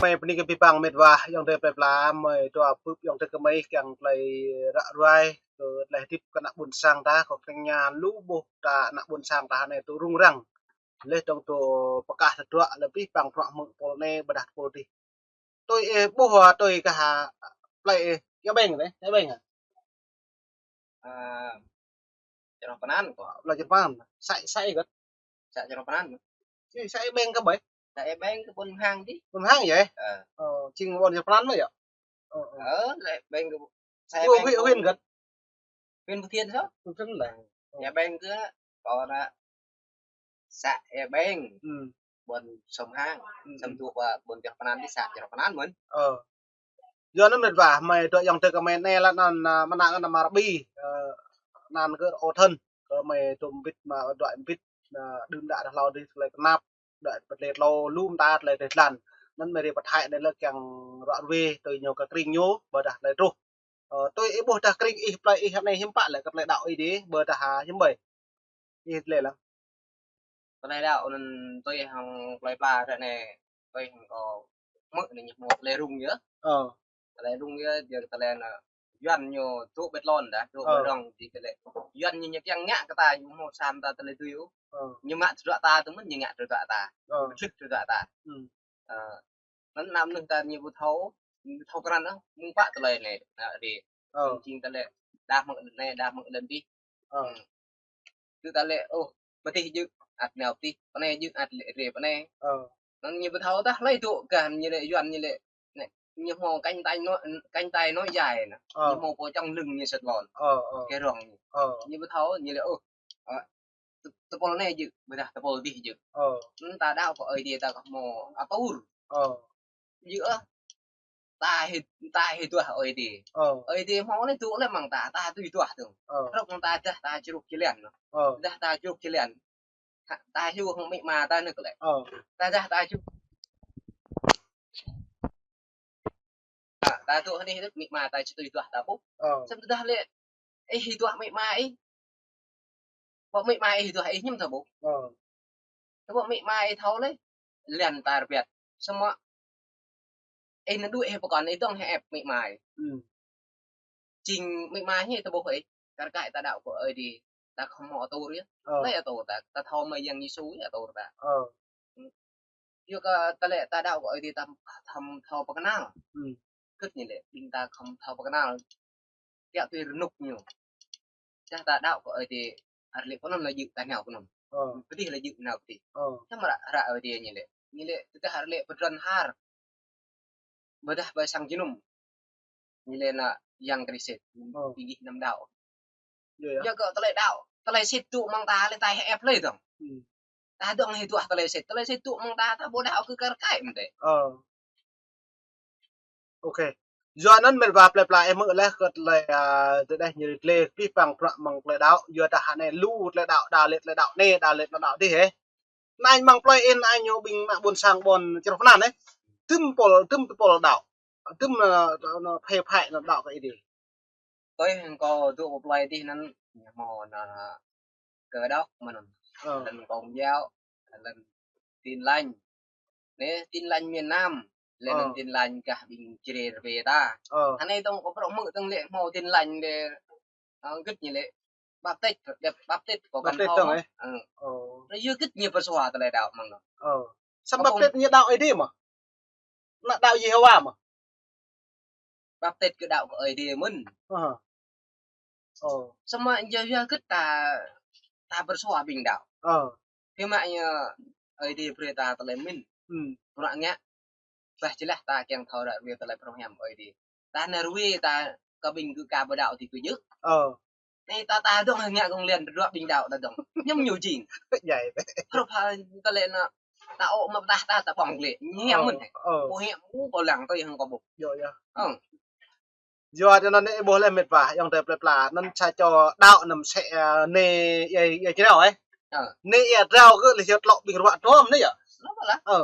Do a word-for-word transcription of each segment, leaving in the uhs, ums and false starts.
Mơi bơni kơ abih bang met wa, ayŏng adơi plơi pla, mơi dua bưp ayŏng adơi kơ mơi kiăng tơlơi ră ruai, kơ tơlơi hơdip kơ ană ƀôn sang ta, kơ tơngia lu ƀuh ta ană ƀôn sang ta anai tŭ rŭng răng. Laih dơ̆ng tŭ pơkah tơdruă, laih abih bang bruă hmư̆ pôl anai ƀôdah pôl adih. Tui ih ƀuh, tui kah, plơi ih, ia ƀing dêh, ia ƀing hă? À, Črŏh Pơnan kơ. Plơi Črŏh Pơnan. Sa, sa ih gơ̆t? Sa Črŏh Pơnan. Ih, sa ih ƀing kơ ƀơi? Sa ih ƀing kơ ƀôn Mơhang dih. Ƀôn Mơhang yơh? Ơ. Ơ, jing ƀôn Črŏh Pơnan mơ̆ yơh? Ơ, ơ. Ơ, lĕ ƀing kơ, sa ih ƀing kơ huyện gơ̆t? Huyện Phú Thiện sao? Huyện Phú Thiện lah. Ơ. Ia ƀing kơ, kơ ană sa ih ƀing. Hm. Ƀôn Sôm Hang. Hm, hm. Sôm tŭ ƀôn Črŏh Pơnan dih sa Črŏh Pơnan mơ̆n. Ơ. Yua anŭn met wa, mơi dua ayŏng adơi kơ mơi anai lah anŭn, a, mơnă anŭn Ama Rabi, ơ, anăn kơ Ôthen, kơ mơi dŭm bit mă dua bit, a, đưm đă dah hlâo dih tơlơi kơnap, đuaĭ pơtlĕ tlâo lŭm ta tơlơi tơlơi jơlan. Anŭn mơi rai pơthâo anai lĕ kiăng ră ruai tui ñu kơ krĭng ñu, ƀôdah tơlơi truh. Ơ, tui ih ƀuh dah krĭng ih plơi ih anai hiư̆m pă lĕ kơ tơlơi đaŏ ih dih, ƀôdah, a, hiư̆m ƀơi. Ih tơlơi lah. Tơlơi đaŏ anŭn tui hăng plơi pla ră anai, tui hăng kâo hmư̆ anai ñu hmâo tơlơi rŭng yơh. Ơ. Tơlơi rŭng yơh, yua kơ tơlơi anŭn Yuan ñu dŏ ƀơi lŏn dah, dŏ ƀơi rŏng dih tơlơi. Yuan ñu ñu kiăng ngă kơ ta, ñu hmâo sa mơta tơlơi tui ôh. Ơ. Ñu mă tơdruă ta tui mơ̆n ñu ngă tơdruă ta. Ơ. Ñu tlĭk tơdruă ta. Hm. Ơ. Anŭn anăm nơh ta ñu ƀu thâo, ƀu thâo krăn ôh, mơ̆ng pă tơlơi anai, anai dih. Ơ. Jing tơlơi đah mơ̆ng anai, đah mơ̆ng anŭn dih. Ơ. Hm. Tui ta lĕ, ôh, pơtih djơ̆, ăt nao pơtih, pơnai djơ̆, ăt lĕ rai pơnai. Ơ. Anŭn ñu ƀu thâo tah, hlơi dŏ gah ñu lĕ Yuan ñu lĕ, anai, ñu hmâo cánh tay nó, cánh tay nó dài anai. Ơ. Ñu hmâo pô čŏng lưng ñu sĭt lŏn. Ơ, ơ. Kơ rŏng ñu. Ơ. Ñu ƀu thâo, ñu lĕ, ôh, ơ, tơ-, tơpul anai djơ̆, ƀôdah tơpul dih djơ̆. Ơ. Anŭn ta đaŏ kơ Ơi Adai ta kơ hmâo atur. Ơ. Yua, ta hĭ, ta hĭ duah Ơi Adai. Ơ. Ơi Adai hmâo anai dŏ lĕ mơ̆ng ta, ta tui duah dơ̆ng. Ơ. Rŏk mơ̆ng ta dah ta čruk jơlan. Ơ. Dah ta čruk jơlan. Ha, ta hyu hăng amĭ ama ta nơ̆k lĕ. Ơ. Ta dah ta čruk. Ha, ta dŏ hơnih nơ̆k amĭ ama ta či tui duah ta ƀuh. Ơ. Samơ̆ tơdah lĕ ih hĭ duah amĭ ama ih. Ƀô̆ amĭ ama ih duah ih hiư̆m thâo ƀuh. Ơ. Tơƀô̆ amĭ ama ih thâo lĕ, lŏn ta rơbat. Samơ̆ ih nao đuaĭ hĭ pơkŏn ih dŏng hĭ ĕp amĭ ama ih. Hm. Jing amĭ ama ih tơƀô̆ ih, kar kaĭ ta đaŏ kơ Ơi Adai, ta khŏm hmâo atur yơh. Ơ. Hlơi atur ta, ta thâo mơ̆ Yang Yêsu yơh atur ta. Ơ. Hm. Yua kơ tơlơi ta đaŏ kơ Ơi Adai ta khŏm thâo pơkơnăl. Hm. Kơ̆t ñu lĕ, ƀing ta khŏm thâo pơkơnăl. Kiăng tui rơnŭk ñu. Tơdah ta đaŏ kơ Ơi Adai, ară lĕ pơnŭn lĕ djơ̆ ta nao pơnŭn. Ơ. Pơtih lĕ djơ̆ nao pơtih. Ơ. Samơ̆ ră, ră Ơi Adai ñu lĕ. Ñu lĕ, tơdah ară lĕ pơdrŏng har. Ƀôdah ƀơi sang jơnum. Ñu lĕ ană Yang Krist. Ơ. Ih gih anăm đaŏ. Yơh, yơh. Yua kơ tơlơi đaŏ, tơlơi sĭt dŏ mơ̆ng ta lĕ ta hĭ ĕp hlơi dơ̆ng. Hm. Ta dŏng hĭ duah tơlơi sĭt, tơlơi sĭt dŏ mơ̆ng ta, ta ƀu đaŏ kơ kar kaĭ mơ̆n tĕ. Ơ. Ôkê. Yua anŭn met wa plơi pla ih hmư̆ laih kơ tơlơi, a, tơlơi ñu rai tơlơi abih bang bruă mơ̆ng tơlơi đaŏ, yua dah anai lu tơlơi đaŏ, đa lĕ tơlơi đaŏ anai, đa lĕ tơlơi đaŏ adih ơ. Anai mơ̆ng plơi ih anai ñu ƀing ană ƀôn sang ƀôn Črŏh Pơnan ơ. Tơm pôl, tơm tơpul đaŏ. Tơm, a, anŭn phê phai anŭn đaŏ kơ ih dih. Tui hăng kâo dŏ pơ plơi dih anŭn, ñu hmâo anŭn Cơ Đốc mơ̆n. Ơ. Lŏn Công giáo, lŏn Tin Lành. Anai Tin Lành miền Nam, lĕ anŭn Tin Lành gah ƀing Jrai rơbê ta. Ơ. Anai dŏng kâo prŏ hmư̆ dơ̆ng lĕ hmâo Tin Lành lĕ, ơ, gĭt ñu lĕ Baptist, dep Baptist kâo kăn thâo mơ̆. Ơ. Ơ. Anai yua gĭt ñu pơsua tơlơi đaŏ mơ̆ng anŭn. Ơ. Samơ̆ Baptist ñu đaŏ Ơi Adai mơ̆? Ană đaŏ Yêhôwa mơ̆? Baptist kơ đaŏ kơ Ơi Adai mơ̆n. Ơ. Ơ. Samơ̆ yua, yua gĭt ta, ta pơsua ƀing đaŏ. Ơ. Kơ mă ñu Ơi Adai brơi ta tơlơi mĭn. Hm. Bruă ngă. Bah jơlah ta kiăng thâo ră ruai tơlơi pơhrăm hiam Ơi Adai. Ta nao ruai ta kơ ƀing gơ̆ ka ƀu đaŏ dih kơ yơh. Ơ. Anai ta, ta dŏng hăng ngă gơ̆ng lĕn tơdruă ƀing đaŏ ta dŏng. Hiư̆m ñu jing. Djai. Hrup hă tơlơi anŭn ta ôh mă pơdah ta, ta ƀơ̆ng glĕ. Hiam mơ̆n. Ơ. Ƀu hiam, ƀu kâo lăng tui hăng kâo ƀuh. Yơh, yơh. Ơ. Yua anŭn anai ih ƀuh laih met wa, ayŏng adơi plơi pla, anŭn sa čô đaŏ anăm sĕ, ơ, anai ia, ia jrao ơ. Ơ. Anai ia jrao kơ lĕ hiăt lŏ ƀing ruă trom anai yơh. Anŭn lah. Ơ.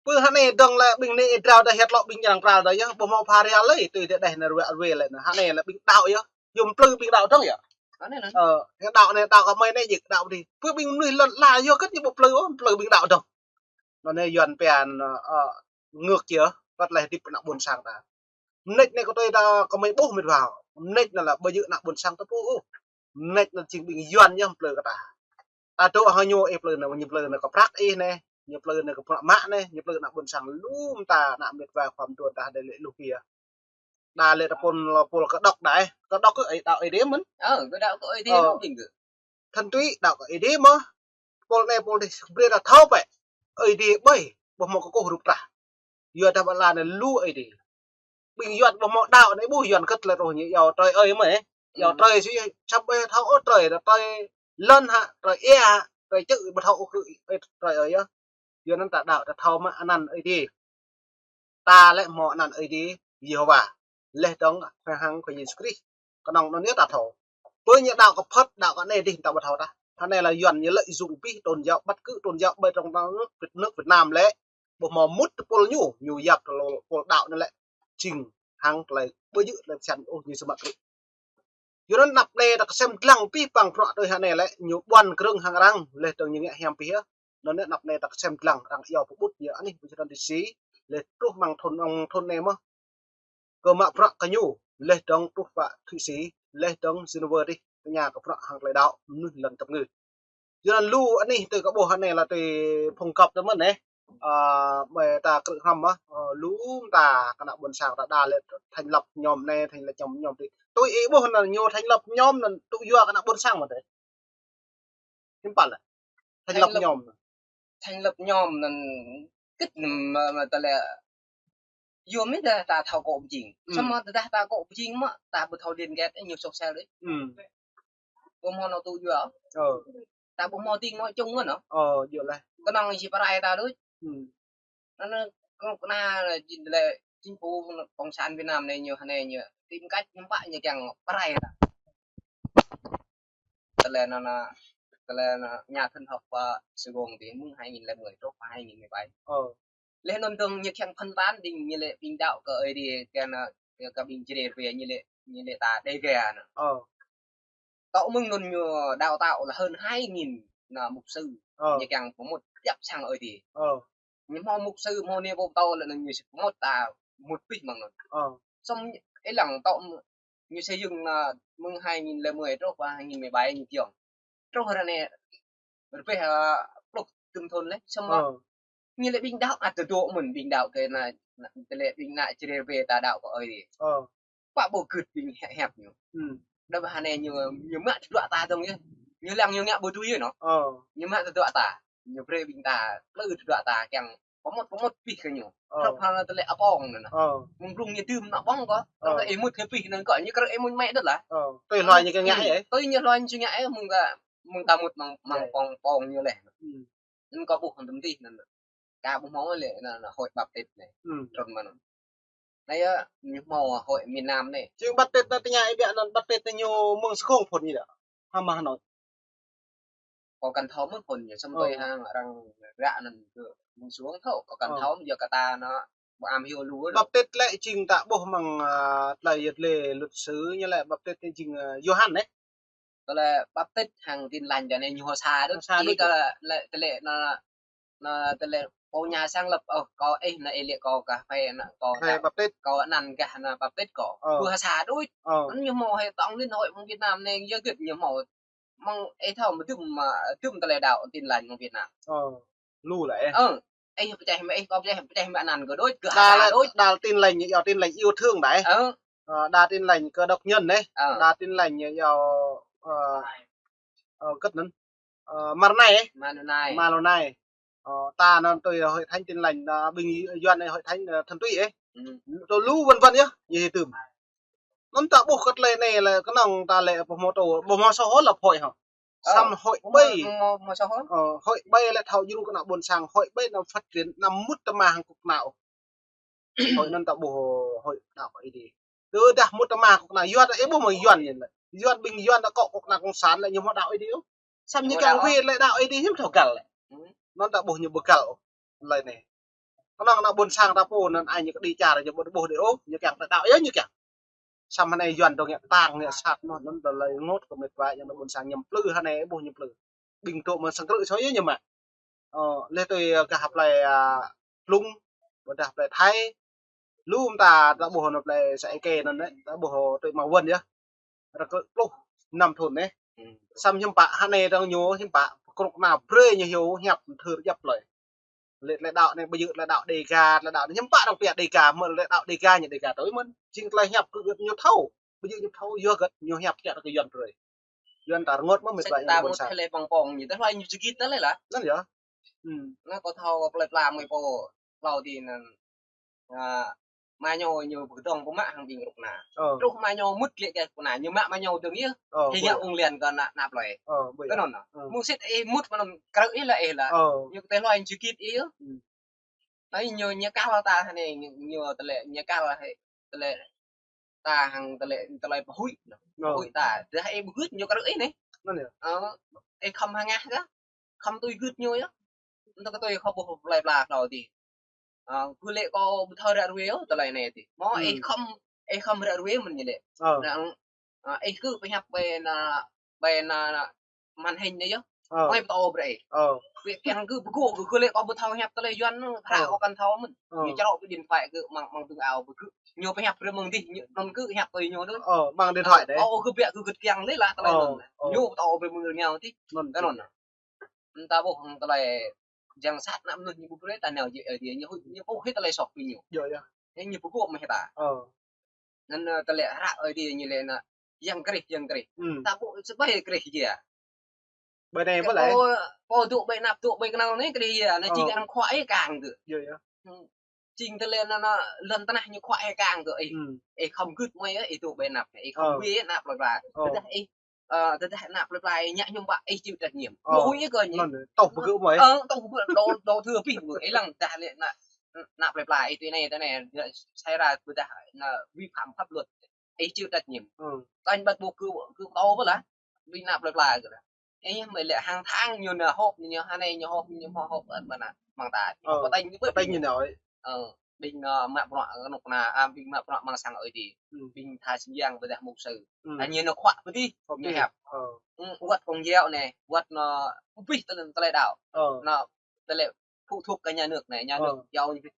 Pơ hă anai dơ̆ng lĕ ƀing anai ia jrao dah hiăt lŏ ƀing črang pral dah yơh, ƀu hmâo pha ria lơi, tui dih đeh nao ruai ruai lĕ anŭn. Hă anai lĕ ƀing đaŏ yơh. Yua mplư ƀing đaŏ dơ̆ng yơh. Anai anŭn. Ơ, đaŏ anai đaŏ kơ mơi anai djik đaŏ dih. Pơ ƀing mơnuih lŏn ala yơh kơ̆t ñu ƀu mplư ôh, mplư ƀing đaŏ dơ̆ng. Anŭn anai Yuan pia anŭn, ơ, ngược chiều. Wơ̆t lĕ hơdip ană ƀôn sang ta. Mơneč anai kơ tui ta kơ mơi ƀuh mĕt wa. Mơneč anai lĕ ƀu djơ̆ ană ƀôn sang ta pô ôh. Mơneč anai jing ƀing Yuan yơh plư kơ ta. Ta dŏ hăng ñu ih plư anai, ñu plư anai kơ prăk ih anai, ñu plư anai kơ prăk mă anai, ñu plư ană ƀôn sang lu mơta ană mĕt wa khua mơtuan ta đa lĕ lu kiơ. Đa lĕ ta pôn pôl kơ đŏk đa ih. Kơ đŏk kơ ih đaŏ Ơi Adai mơ̆n. Ơ, kơ đaŏ kơ Ơi Adai Ơ. Mơ̆n ƀing kơ. Thăn tui đaŏ kơ Ơi Adai mơ̆. Pôl anai pôl adih brơi ta thâo pĕ. Ơi Adai ƀơi. Ƀu hmâo kơkuh rup trah. Yua dah ƀă la anai lu Ơi Adai. Ƀing Yuan ƀu hmâo đaŏ anai ƀuh Yuan kơ̆t lĕ rŏh ñu iâu trơi ơi mơ̆. Iâu trơi si čăm ƀơi thâo ôh trơi, trơi lŏn hă, trơi ia hă, trơi čư̆ ƀu thâo ôh kơ ơi trơi ơi yơh. Yua anŭn ta đaŏ ta thâo mă anăn Ơi Adai. Ta lĕ hmâo anăn Ơi Adai Yêhôwa. Laih dơ̆ng Khua Yang Yêsu Krist. Kơnơ̆ng anŭn yơh ta thâo. Pơ ñu đaŏ kơ Phật, đaŏ kơ anai dih ta ƀu thâo tah. Hơnai lĕ Yuan ñu lợi dụng pih tôn giáo, bất cứ tôn giáo ƀơi trong nước Việt, nước Việt Nam lĕ. Ƀu hmâo mŭt tơpul ñu, ñu yap tơpul đaŏ anai lĕ. Jing hăng tơlơi ƀu djơ̆ tơlơi pơsăn ôh ñu sơmă krư̆. Yua anŭn anăp anai ta kơsem dlăng pih păng prăk tui hơnai lĕ, ñu ƀuăn krơ̆ng hăng arăng, laih dơ̆ng ñu ngă hiam pih yơh. Anŭn anăp anai ta kơsem dlăng arăng iâu pơƀut ñu anih ƀu čơrăn tui si, laih truh mơ̆ng thun, mơ̆ng thun anai mơ̆. Kơ mă prăk kơ ñu, laih dơ̆ng truh pă Thụy Sĩ, laih dơ̆ng Geneva dih, tơña kơ prăk hăng tơlơi đaŏ, mơnuih lŏn tơpngư. Yua anŭn lu anih tui kơ ƀuh hơnai lĕ tui phung găp tơ mơ̆n ơ. Ơ, ƀơi ta krư̆ hrăm mơ̆, ơ, lu mơta kơ ană ƀôn sang ta đa lĕ thành lập nhóm anai, thành lập nhóm, nhóm tui. Tui ih ƀuh anŭn ñu thành lập nhóm anŭn tŭ yua kơ ană ƀôn sang mơ̆ tui. Hiư̆m pă lĕ. Thành lập, thành lập nhóm. Thành lập nhóm anŭn kĭt mơ̆, mơ̆ ta lĕ yua mơ̆ dah ta thâo kơ pơjing. Samơ̆ tơdah ta kơ pơjing mơ̆ ta ƀu thâo liên kết ñu sôk sel đôč. Ƀu hmâo anŏ tŭ yua. Ơ. Ta ƀu hmâo tiếng nói chung anŭn. Ơ, yua lĕ. Kơnơ̆ng ih či pơrai ta đôč. Anŭn kơ kơna lĕ jing chính phủ cộng sản Việt Nam anai ñu hơnai ñu tìm cách ñu pă ñu kiăng pơrai ta. Tơlơi anŭn, tơlơi anŭn nhà thần học, ơ, Sài Gòn tui mơ̆ng hai nghìn lẻ mười truh hai nghìn mười bảy. Ơ. Laih anŭn dơ̆ng ñu kiăng phân tán ƀing ñu lĕ ƀing đaŏ kơ Ơi Adai kơ anŭn, kơ ƀing Jrai Rwe ñu lĕ, ñu lĕ ta Đêga anŭn. Ơ. Tŏ mơ̆ng anŭn ñu đào tạo là hơn hai nghìn anŭn mục sư. Ơ. Ñu kiăng pơmŭt djăp sang Ơi Adai. Ơ. Ñu hmâo mục sư, hmâo anai pô pơtô lĕ anŭn ñu či pơmŭt ta mŭt pih mơ̆ng anŭn. Ơ. Samơ̆ ih lăng tŏ mơ̆ng ñu xây dựng anŭn mơ̆ng hai nghìn lẻ mười truh pă hai nghìn mười bảy ñu kiăng. Truh ră anai rơbêh, ơ, pluh dŭm thun laih, samơ̆ ñu lĕ ƀing đaŏ ăt tơdŏ mơ̆n ƀing đaŏ kơ anŭn, anŭn tơlơi ƀing ană Jrai Rwe ta đaŏ kơ Ơi Adai. Pă ƀu gưt ƀing hiăp, hiăp ñu. Đa ƀă hơnai ñu, ñu mă tơdruă ta dơ̆ng yơh. Ñu lăng ñu ngă ƀu dưi yơh anŭn. Ñu mă tơdruă ta. Ñu brơi ƀing ta, plư tơdruă ta kiăng pơmŭt, pơmŭt pih kơ ñu. Truh hăng tơlơi apong anŭn. Mơ̆ng blung ñu dưm anŏ ƀơ̆ng kơ. Truh ih mŭt kơ pih anŭn kơ ñu krư̆ ih mŭt mă đôč lah. Tui hluai ñu kiăng ngă ih. Tui ñu hluai ñu kiăng ngă ih, mơ̆ng ta, mơ̆ng ta mŭt mơ̆ng, mơ̆ng pong, pong ñu laih. Anŭn kơ ƀuh hăng tơm tih anŭn. Kơ ƀuh hmâo lĕ anŭn, anŭn hội Baptist anai. Trŭn mơ̆n anŭn. Anai yơh, ñu hmâo hội miền Nam anai. Jing Baptist anŭn tơña ih biă anŭn Baptist anŭn ñu mơ̆ng Sài Gòn phŭn ñu đa. Hă mơ̆ Hà Nội. Kâo kăn thâo mơ̆n phŭn ñu, samơ̆ ƀơi hăng arăng ră anŭn kơ mơ̆ng Sài Gòn thâo, kâo kăn thâo yua kơ ta anŭn ƀu am hyu lu. Baptist lĕ jing ta ƀuh mơ̆ng, ơ, tơlơi yơh lĕ luật sư ñu lĕ Baptist ñu jing, ơ, Yôhan anai. Kơ lĕ Baptist hăng Tin Lành dă anai ñu hơsa đôč. Hơsa đôč. Kơ lĕ, tơlơi anŭn, anŭn tơlơi pô ñu sáng lập, ơ, kâo ih anŭn ih lĕ kâo gah phe anŭn kâo Baptist. Kâo anăn gah anŭn Baptist kâo. Ơ. Ƀu hơsa đôč. Ơ. Anŭn ñu hmâo hơi tổng liên hội mơ̆ng Việt Nam anai yơh gĭt ñu hmâo. Mơ̆ng ih thâo mơ̆ dŭm, ơ, dŭm tơlơi đaŏ Tin Lành mơ̆ng Việt Nam. Ơ. Lu lĕ. Ơ. Ih pơčeh mă ih, kâo pơčeh, pơčeh mă anăn kơ đôč, kơ hơsa đôč. Đa Tin Lành, yua Tin Lành yêu thương đa. Ơ. Ơ, đa Tin Lành Cơ Đốc nhân anai. Ơ. Đa Tin Lành yua, ơ, ơ, kơ anŭn. Ơ, Maronai. Maronai. Maronai. Ơ, ta anŭn tui hội thánh Tin Lành, ơ, ƀing Yuan anai hội thánh, ơ, thuần túy ơ. Tui lu vân vân yơh, ñu hơdôm. Anŭn ta ƀuh kơ tơlơi anai lĕ kơnơ̆ng ta lĕ ƀu hmâo tơ, ƀu hmâo xã hội lập hội hă. Ơ, samơ̆ hội ƀu hmâo, ƀơi. Ƀu hmâo, ƀu hmâo xã hội. Ơ, hội ƀơi lĕ thâo jrŭng kơ ană ƀôn sang, hội ƀơi anŭn phát triển anăm mŭt tơma hăng kŭk nao. Hội anŭn ta ƀuh hội đaŏ Ơi Adai. Tơdah mŭt tơma kŭk nao, Yuan ih ƀuh mơ̆ Yuan ñu lĕ. Yuan ƀing Yuan đa kŏ kŭk nao cộng sản lĕ ñu hmâo đaŏ Ơi Adai ôh. Samơ̆ ñu kiăng wơ̆t lĕ đaŏ Ơi Adai hiư̆m thâo găl lĕ. Anŭn ta ƀuh ñu ƀu găl ôh. Tơlơi anai. Kơnơ̆ng ană ƀôn sang ta pô anŭn ai ñu kơ đi čar ñu ƀu ƀuh đôč ôh, ñu kiăng ta đaŏ yơh ñu kiăng. Samơ̆ anai Yuan dŏ ngă tang ngă sat anŭn, anŭn tơlơi rơngot kơ mĕt wa, ñu ană ƀôn sang ñu plư hơnai ƀuh ñu plư. Ƀing tŭ mơ̆ sang krư̆ soi yơh ñu mă. Ơ, laih tui, ơ, gah plơi, ơ, Plŭng, ƀôdah plơi Thái, Lu mơta ta ƀuh nao plei sa ê kê anŭn lĕ, ta ƀuh tui mă wăn yơh. Rơkơi pluh năm thŭn anai. Samơ̆ hiư̆m pă hơnai dong ñu hiư̆m pă, kơnuk kơna brơi ñu hyu hiăp thâo djăp lơi. Lĕ tơlơi đaŏ anai, ƀu djơ̆ tơlơi đaŏ Đêga, tơlơi đaŏ anai hiư̆m pă dong pia Đêga, mơ̆ tơlơi đaŏ Đêga ñu Đêga tui mơ̆n. Jing tơlơi hiăp kơ gơ̆ ñu thâo. Ƀu djơ̆ ñu thâo, yua gơ̆ ñu hiăp kiăng kơ Yuan brơi. Yuan ta rơngot mơ̆ mĕt wa ñu ƀôn sang. Tơlơi pơ̆ng pơ̆ng ñu, tơlơi ñu jơgit tơlơi lah. Anŭn yơh. Anŭn kâo thâo kơ plơi pla mơi pô hlâo ti anŭn. Ama ñu ñu pơkơdơ̆ng pơmă hăng ƀing kơnuk kơna. Truh ama ñu mŭt lĕ kơ kơnuk kơna, ñu mă ama ñu dơ̆ng yơh. Hĭ ngă ung lĕn kơ ană, ană plơi. Kơ anŭn. Mơ̆ng sĭt ih mŭt mơ̆n krư̆ ih lah ih lah. Ñu kơ tơlơi ñu jơgit ih yơh. Tơlơi ñu, ñu kal ta hơnai, ñu, ñu tơlơi, ñu kal hĭ, tơlơi ta hăng tơlơi, tơlơi pơhuĭ. Pơhuĭ ta, tơdah ih ƀu gưt ñu krư̆ ih anai. Ih khŏm hơngah kah, khŏm tui gưt ñu yơh. Ntơ̆ kơ tui khŏm ƀuh plơi pla hlâo ti. Ơ, kơ lĕ kâo ƀu thâo ră ruai ôh tơlơi anai ti. Mơ̆ ih khŏm, ih khŏm ră ruai mơ̆n ñu lĕ. Ơ, ih kơ pơhiăp ƀơi anŭn, ƀơi anŭn màn hình anai yơh. Ơ. Mơi pơtô brơi. Ơ. Ƀiă kiăng kơ pơgŏ kơ, kơ lĕ kâo ƀu thâo hiăp tơlơi Yuan, hră kâo kăn thâo mơ̆n. Ñu črŏk ƀơi điện thoại kơ mơ̆ng, mơ̆ng tơ̆ng ao pơgŏ. Ñu pơhiăp brơi mơ̆ng dih, ñu anŭn kơ hiăp tui ñu đôč. Ơ, mơ̆ng điện thoại đĕ. Ơ, kơ ƀiă kơ gĭt kiăng lĕ lah tơlơi anŭn. Ñu pơtô brơi mơ̆ng rơngiao ti. Anŭn. Anŭn. Ta ƀuh hăng tơlơi yang sat ană mơnuih ñu ƀu brơi ta nao jĕ, ơ, dia ñu, ñu ƀuh hĭ tơlơi soh ƀing ñu. Yơh, yơh. Ñu pơgŏ mơ̆ hĭ ta. Ơ. Anŭn, ơ, tơlơi hră ơi dia ñu lĕ anŭn yang krih, yang krih. Ta ƀuh sơbai krih dia. Ƀơi anai ƀu lĕ. Pô, pô dŏ ƀơi anăp, dŏ ƀơi kơnăl anai krih dia. Anŭn jing arăng khuă ih kang gơ̆. Yơh, yơh. Jing tơlơi anŭn, anŭn lŏn tơnah ñu khuă ih kang gơ̆ ih. Ih khŏm gưt mơi ih dŏ ƀơi anăp, ih khŏm ƀuh anăp plơi pla. Tơdah ih, ơ, tơdah anăp plơi pla ih ngă hiư̆m pă ih chịu trách nhiệm. Ƀu huĭ kơ ñu. Anŭn, tŏh pơgŏ mơi. Ơ, tŏh pơgŏ đô, đô thưa pih mơi. Ih lăng tơdah lĕ anăp, anăp plơi pla ih tui anai, tui anai, xảy ra tơdah anŭn vi phạm pháp luật. Ih chịu trách nhiệm. Kơnh ƀăt ƀu kơ, kơ pơtô ƀu lah. Ƀing anăp plơi pla kơ lah. Ih mơi lĕ hàng tháng ñu nao họp, ñu hơnai ñu họp, ñu họp ăt ƀơi anăp mơ̆ng ta. Pơtanh ñu ƀơi pơtanh ñu nao. Ơ, ƀing anŭn mă bruă kơnuk kơna, a, ƀing mă bruă mơ̆ng sang ơi ti. Ƀing tha sing yang ƀôdah mục sư. Ta ñu nao khuă pơ dih, ñu hiăp. Wăt công giáo anai, wăt anŭn pơpih tơlơi, tơlơi đaŏ. Anŭn tơlơi phụ thuộc kơ nhà nước anai, nhà nước iâu ñu pơpih.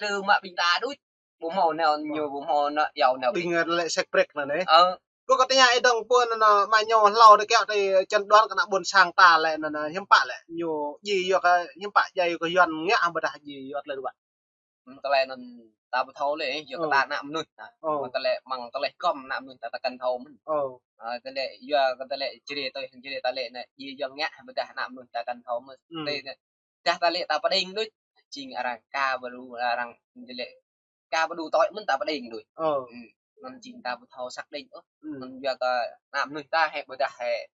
Tơl mă ƀing ta đôč. Ƀu hmâo nao ñu, ƀu hmâo nao iâu nao. Ƀing lĕ sek prek anŭn anai. Ơ. Kơ kâo tơña ih dơ̆ng pơ anŭn, anŭn mă ñu hlâo đơi kiăng tui chân đoán kơ ană ƀôn sang ta lĕ anŭn, anŭn hiư̆m pă lĕ. Ñu djai yua kơ hiư̆m pă djai yua kơ Yuan ngă hă ƀôdah djai yua tơlơi ruă. Tơlơi anŭn ta ƀu thâo lĕ, yua kơ ta ană mơnuih ta. Mơ̆ tơlơi mơ̆ng tơlơi gŏm ană mơnuih ta, ta kăn thâo mơ̆n. Ơ, tơlơi yua kơ tơlơi Jrai tui hăng Jrai ta lĕ anŭn, djai Yuan ngă hă ƀôdah ană mơnuih ta kăn thâo mơ̆n. Tơlơi anŭn dah ta lĕ ta pơđing đôč, jing arăng ka ƀu đu, arăng ñu lĕ ka ƀu đu tui mơ̆n ta pơđing đôč. Anŭn jing ta ƀu thâo xác định ôh. Anŭn yua kơ ană mơnuih ta hĭ ƀôdah hĭ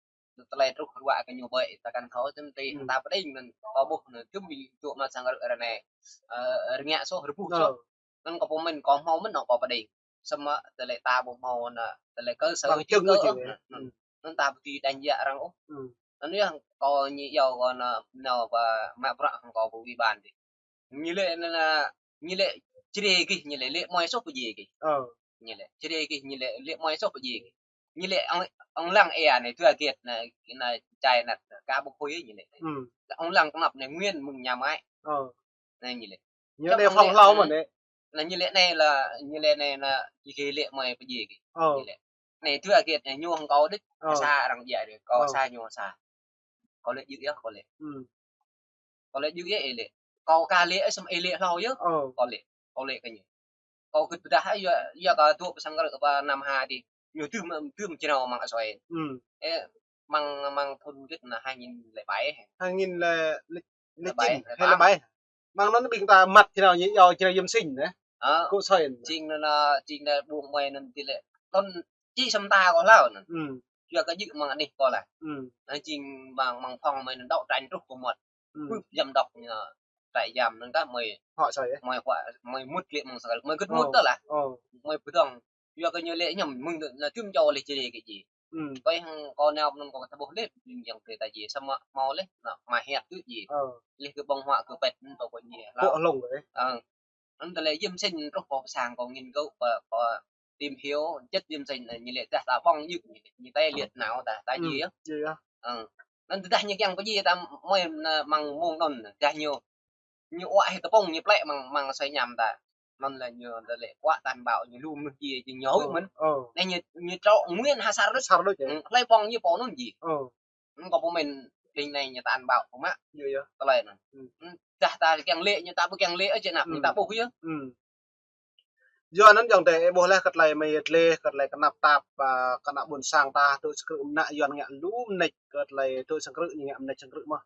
tơlơi truh ruă kơ ñu ƀơi ta kăn thâo, tơm ti ta pơđing anŭn kâo ƀuh anŭn tơm ƀing dŏ mă sang rơ̆ ră anai. Ơ, rơngiă soh, rơbuh soh. Anŭn kâo pơmĭn kâo hmâo mơ̆n anŭn kâo pơđing. Samơ̆ tơlơi ta ƀu hmâo anŭn tơlơi kơ sơ čih kơ. Anŭn ta ƀu dưi đánh giá arăng ôh. Anŭn yơh kâo ñu iâu kâo anŭn nao pơ mă bruă hăng kâo pơ ủy ban dih. Ñu lĕ anŭn, ñu lĕ Jrai gih, ñu lĕ, lĕ mơi soh pơdjai gih. Ñu lĕ Jrai gih, ñu lĕ, lĕ mơi soh pơdjai gih. Ñu lĕ ong, ong lăng ê anai, dua gĕt anai, anai čai anai, ka ƀu khui ñu lĕ. Ong lăng kơnăp anai nguyên mơ̆ng nhà máy. Anai ñu lĕ. Ñu lĕ phong hlâo mơ̆n anai. Anai ñu lĕ anai lah, ñu lĕ anai anai, či kơ lĕ mơi pơdjai gih. Ñu lĕ. Anai dua gĕt anai ñu hăng kâo đôč, sa arăng djai đôč, kâo sa ñu sa. Kâo lĕ djơ̆ yơh, kâo lĕ. Kâo lĕ djơ̆ yơh, ih lĕ. Kâo ka lĕ, ih sum ih lĕ hlâo yơh. Kâo lĕ, kâo lĕ kơ ñu. Kâo gĭt pơdah yơh, yơh kâo dŏ pơ sang rơ̆ pơ Nam Hà dih. Ñu tŭm, tŭm čơnao mơ̆ng asơi. Ơ, mơ̆ng, mơ̆ng thŭn gĭt anŭn hai nghìn lẻ bảy. Hai nghìn lẻ, lẻ, lẻ chín, hai lẻ bảy. Mơ̆ng anŭn ƀing ta mă čơnao ñu iâu čơnao Yêm Sĭn anai. Ơ. Kơ asơi anŭn. Jing anŭn, jing anŭn ƀuh mơi anŭn ti lĕ. Thŭn či sum ta kâo hlâo anŭn. Yua kơ djơ̆ mơ̆ng anih kâo lah. Anŭn jing mơ̆ng, mơ̆ng phong mơi anŭn đấu tranh truh pơ mŭt. Pơ giám đốc ñu trại giam anŭn kah mơi. Huă asơi. Mơi huă, mơi mŭt lĕ mơ̆ng sang rơ̆, mơi gĭt mŭt tơ lah. Mơi pơdơ̆ng. Yua kơ ñu lĕ ñăm mơ̆ng anŭn tŭm čô lĕ Jrai gih djai. Kâo hăng kâo nao anŭn kâo ka ƀuh lĕ, yang Jrai ta djai, samơ̆ hmâo lĕ, anŭn mă hiăp tŭ djai. Lĕ kơ ƀơ̆ng huă kơ pĕt anŭn kâo kơ djai. Kâo hlŏng lĕ. Ơ. Anŭn tơlơi Yêm Sĭn truh pơ sang kâo nghiên cứu pơ, pơ tìm hiểu chất Yêm Sĭn anai, ñu lĕ dah ta ƀơ̆ng djơ̆ ñu lĕ, ñu tơi liệt não ta, ta djai yơh. Ơ. Anŭn tơdah ñu kiăng pơdjai ta mơi anŭn mơ̆ng mông anŭn, dah ñu, ñu uă hĭ tơpŭng ñu plĕ mơ̆ng, mơ̆ng asơi ñăm ta. Anŭn lĕ ñu đa lĕ kuă tăn bão ñu lu mơnuih djai ñu ñu mơ̆n. Ơ. Anai ñu, ñu trŏ nguyên ha sar đôč. Sar đôč yơh. Hlơi ƀơ̆ng ñu pô anŭn ji. Ơ. Anŭn kâo pơmĭn đing anai ñu tăn bão kơ mă. Yơh, yơh. Tơlơi anŭn. Dah ta kiăng lĕ ñu ta ƀu kiăng lĕ ôh, či năp ñu ta ƀuh yơh. Yua anŭn yŏng tơ ih ƀuh laih kơ tơlơi mơi yơh tơlơi, kơ tơlơi kơnăp tap, kơ ană ƀôn sang ta, tơ̆ sang krư̆ mơnă Yuan ngă lu mơneč kơ tơlơi tơ̆ sang krư̆ ñu ngă mơneč sang krư̆ mơ̆n.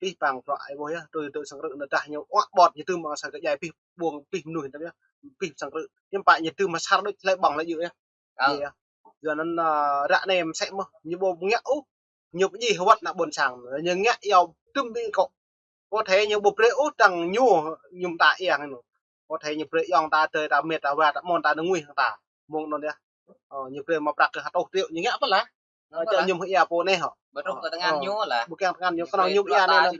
Pih pang prăk ih ƀuh yơh, tơ̆ tơ̆ sang krư̆ anŭn dah ñu oă ƀot ñu tơm sang kơ djai pih ƀơ̆ng pih mơnuih tơm yơh, pih sang krư̆. Ñu pă ñu tơm mă sar đôč hlơi ƀơ̆ng lĕ yơh. Yơh. Yua anŭn, ră anai mơsĕ mơ̆n, ñu ƀu ngă ôh. Ñu pơjing hơwăt ană ƀôn sang. Ñu ngă yua tơm ƀing kâo. Có thể ñu ƀu brơi ôh tăng ñu, ñu mơta ia ngăn. Có thể ñu brơi yŏng ta, tơi ta, met ta, wa ta, mon ta, nơnguih ta. Mơ̆ng anŭn yơh. Ơ, ñu brơi mă prăk kơ hơtuh triệu, ñu ngă pơlah. Ơ, čơ ñu mơh ia pô anai hŏ. Ƀu truh kơ tơngan ñu lah. Ƀu kiăng tơngan ñu, kơnơ̆ng ñu ia anai anŭn.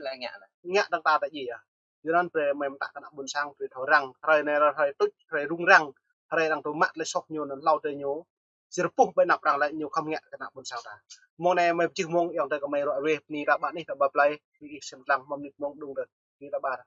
Ngă tăng ta ta ji yơh. Yua anŭn brơi mơi mơta kơ ană ƀôn sang brơi thâo răng. Hrơi anai hrơi tuč, hrơi rŭng răng. Hrơi arăng tơ̆ mă tơlơi soh ñu anŭn hlâo tơ ñu. Sir puh ƀơi anăp arăng lĕ ñu khŏm ngă kơ ană ƀôn sang ta. Mơ̆ng anai mơi pơjing mơ̆ng yŏng tơ kơ mơi ruă weh, bơni ta ƀă anih ta ƀă plơi, ih sem lăng mơ̆ng mơnit mơ̆ng đung tơ. Bơni ta ƀă.